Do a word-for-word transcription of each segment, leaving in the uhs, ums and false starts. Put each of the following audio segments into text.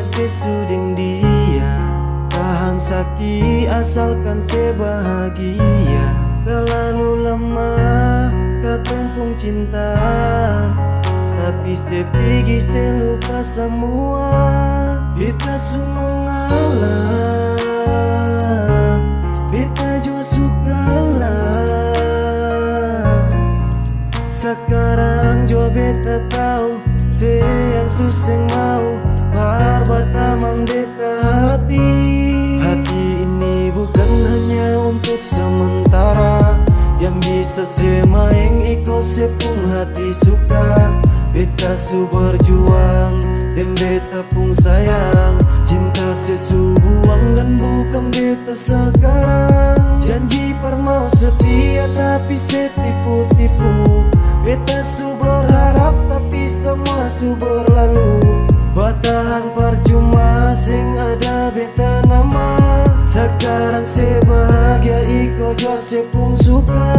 Se su deng dia, tahang saki asalkan se bahagia. Talalu lama katong pung cinta, tapi se pigi se lupa samua. Beta su mangalah, beta jua su kalah. Sakarang jua beta tau, se yang su seng mau par batamang beta hati. Hati ini bukan hanya untuk sementara, yang bisa se maeng iko se pung hati suka. Beta su berjuang deng beta pung sayang, cinta se su buang dan bukan beta sakarang. Janji par mau setia tapi se tipu-tipu. Beta su berharap tapi samua su berlalu. Batahang parcuma seng ada beta nama. Sakarang se bahagia iko jua se pung suka.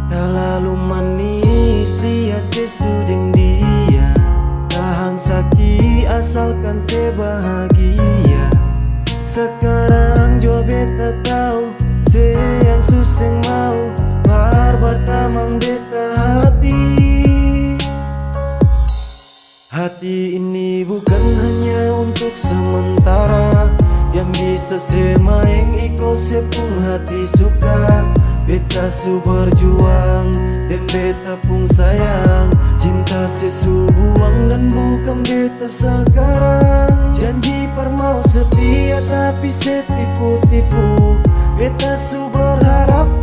Talalu manis dia se su deng dia, tahang saki asalkan se bahagia. Sakarang jua beta tau, se yang su seng mau par batamang beta hati. Hati ini bukan hanya untuk sementara, yang bisa se maeng iko se pung hati suka. Beta su berjuang deng beta pung sayang, cinta se su buang dan bukan beta sakarang. Janji par mau setia tapi se tipu-tipu. Beta su berharap